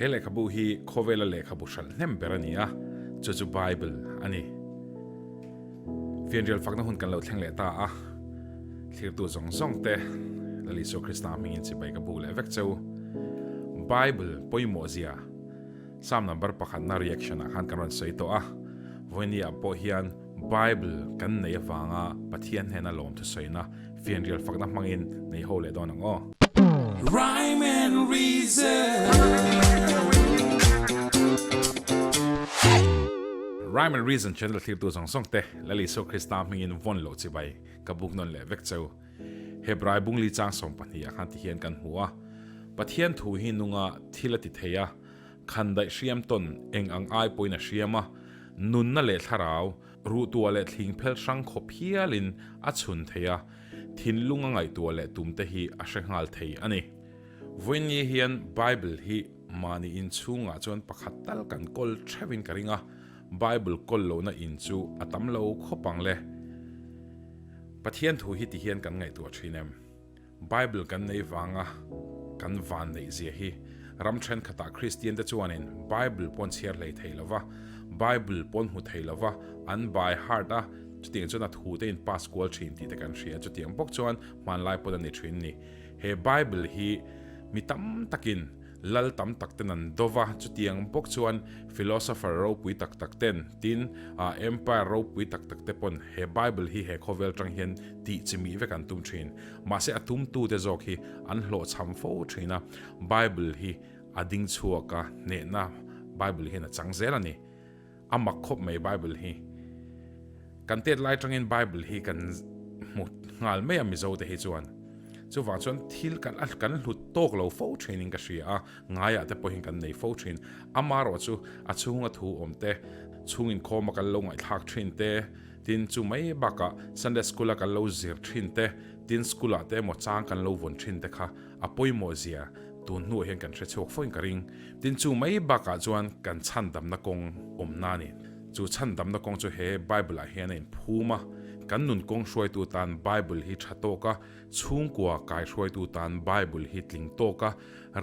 He lehkhabu hi khawvela lehkhabu hralh hnem ber a ni a, chu chu Bible a ni. Fianrial fakna hun kan lo thleng leh ta a, thlirtu zawng zawng te Lal Isua Krista hmingin chibai ka buk leh vek cheu. Bible pawimawh zia Psalm number pakhatna reaction ah khan kan rawn sawi tawh a, vawinia pawh hian Bible kan nei avanga Pathian hnena lawmthu sawina fianrial fakna hmangin nei ho leh dawn ang aw. Rhyme and Reason. Rhyme and Reason channel thlirtu zawng zawng te Lal Isua Krista hmingin vawn loh chibai ka buk nawn leh vek cheu. Hebrai bungli chang 12 ah khan ti hian kan hmu a, Pathian thu hi nunga thil a ti thei a, khandaih hriam tawn eng ang ai pawhin a hriam a, nunna leh thlarau, ruhtuah leh thling phel hrang khawp hialin a chhun thei a, thinlung a ngaihtuah leh tum te hi a hre nghal thei a ni. Vawiinni hian Bible hi mahni inchhungah chuan pakhat tal kan kawl theuhin ka ring a, Bible kawl lohna in chu a tam lo khawp ang le. Pathian thu hi ti hian kan ngaihtuah thin em? Bible kan nei vanga kan van neih zia hi ram thenkhatah Kristian te chuanin Bible pawn chhiar hlei thei lova, Bible pawn hmu thei lova an by heart a, chutiang chuan a thu te in pass kual thin tih te kan hria, chutiang bawk chuan hmanlai pawn a ni thin ni. He Bible hi mi tam takin Lal tam tak ten an do va, chutiang bawk chuan philosopher ropui tak tak ten, tin, empire ropui tak tak te pawn he Bible hi he khawvel tang hian tih chimih vek an tum thin. Mahse a tumtute zawk hi an hlawhchham fo thin a, Bible hi a ding chhuak a, hnehna Bible hian a chang zel a ni. A mak khawp mai Bible hi. Kan tet lai tangin Bible hi kan hmu nghal mai a Mizo te hi chuan. Chuvang chuan thil kan kan hlut tawk lo fo thin in ka hria a, ngaiah te pawhin kan nei fo thin. Amarawh chu a chhunga thu awm te, chhung inkhawm a kan lo ngaihthlak thin te, tin chu mai bakah Sunday school a kan lo zir thin te, tin school ah te emaw chang kan lo vawn thin te kha a pawimawh zia tun hnuah hian kan hre chhuak foin ka ring. Tin chu mai bakah chuan kan chhandamna kawng awmna a ni. Chu chhandamna kawng chu he Bible ah hian a inphum a, kan nun kawng hruaitu tan Bible hi tha tawk a, chhungkua kaihruaitu tan Bible hi tling tawk a,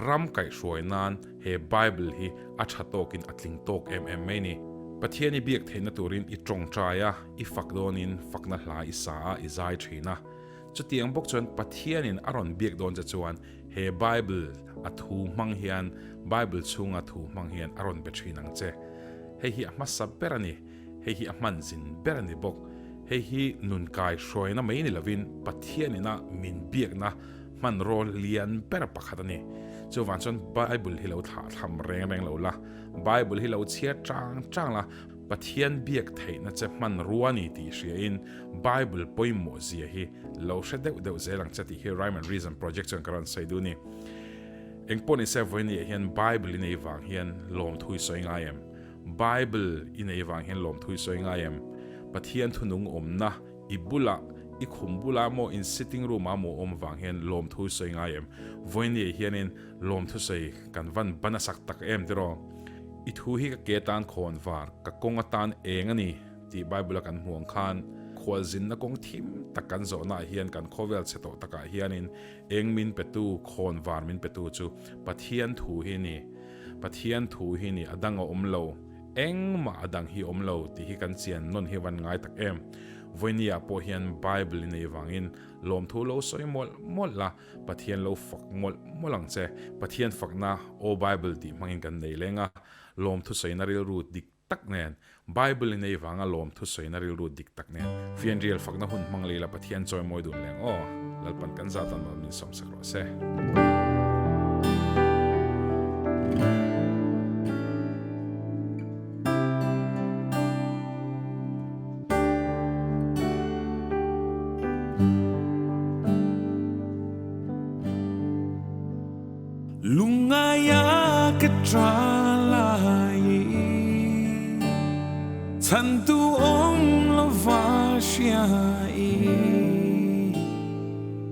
ram kaihhruai nan he Bible hi a tha tawkin a tling tawk em em mai ni. Pathian i biak theihna turin i tawngtai a, i fak dawnin fakna hla i sa a, i zai thin a. Chutiang bawk chuan Pathianin a rawn biak dawn che chuan he Bible a thu hmang hian, Bible chhunga thu hmang hian a rawn be thin ang che. Hei hi a hmasa ber a ni, hei hi a hman zin ber a ni bawk. Hei hi nun kai hruaina mai ni lovin Pathianina min biakna hmanraw lian ber pakhat a ni. Chuvang chuan Bible hi lo thlah thlam reng reng lo la, Bible hi lo chhiar chang chang la, Pathian biak theihna che hmanrua ni tih hriain Bible pawimawh zia hi lo hre deuh deuh zel ang che tih hi Rhyme and Reason Project chuan ka rawn sawi duh a ni. Engpawh nise vawinia hian Bible i nei vang hian lawmthu i sawi ngai em? Bible i nei vang hian lawmthu i sawi ngai em? Pathian thunung awmna i bulah, i khum bulah maw, in sitting room ah maw awm vang hian lawmthu i sawi ngai em? Vawinia hianin lawmthu sawi kan van ban a sak tak em tiraw? I thu hi ka ke atan khawn var, ka kawng atan eng a ni tih Bible-a kan hmuh ang khan, khualzinna kawng thim tak kan zawhnaah hian kan khawvel chhe tawh takah hianin eng min petu, khawn var min petu chu Pathian thu hi a ni. Pathian thu hi ni, a dang a awm lo, engmah a dang hi a awm lo tih hi kan chian nawn hi a van ngai tak em. Vawinia pawh hian Bible i nei vangin lawmthu lo sawi mawlh mawlh la, Pathian lo fak mawlh mawlh ang che. Pathian fakna Aw Bible tih hmangin kan nei leng a, lawmthusawina rilru dik tak nen, Bible i nei vanga lawmthusawina rilru dik tak nen, fianrial fakna hun hmang leila Pathian chawimawi dun leng aw, Lalpan kan zatan mal min sawmsak rawh se. Lungaia ka tha lai Chhantu awm lova hria i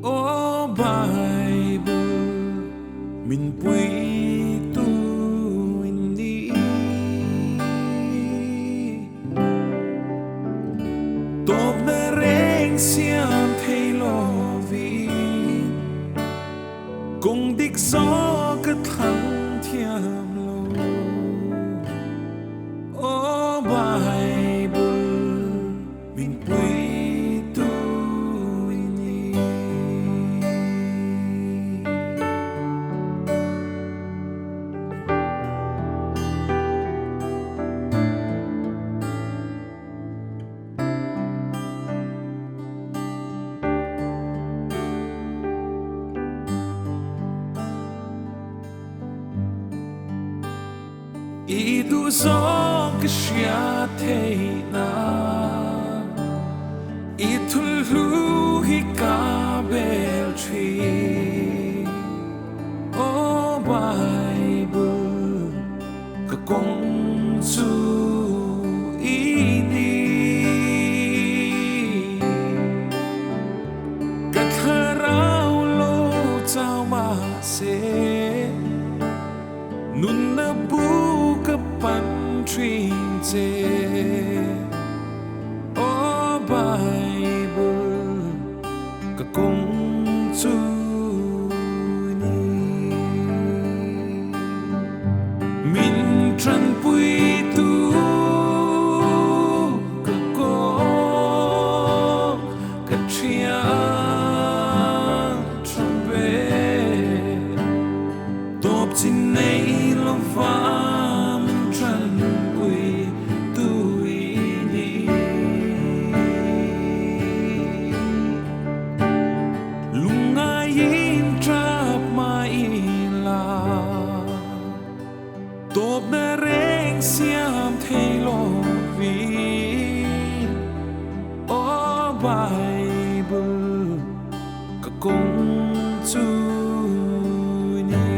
Aw Bible min pui tu in ni. Tawpna reng siam thei lovin kawng dik zawk ka thlang thiam lo. I duh zawng ka hria theih nan I thulhlu hi ka bel thin. Aw Bible ka kawng chu i ni. Ka thlarau lo chau mahse Nunna bu ka pan thin che. Aw Bible ka kawng chu ni. Min tanpui tu ka kawng ka thian tha ber. Tawp chin nei lova min tanpui tu i ni. Lungaiin tap mai ila, tawpna reng siam thei lovin. Aw Bible ka kawng chu ni.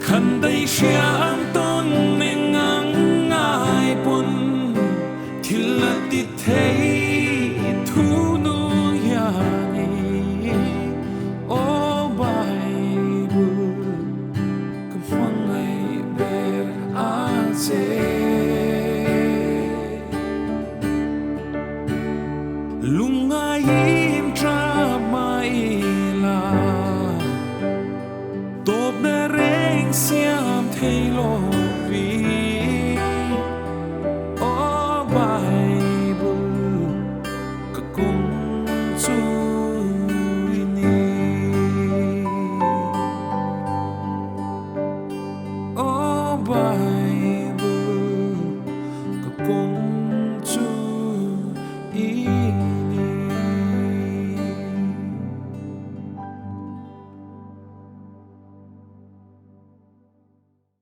Khan dai hriam tawn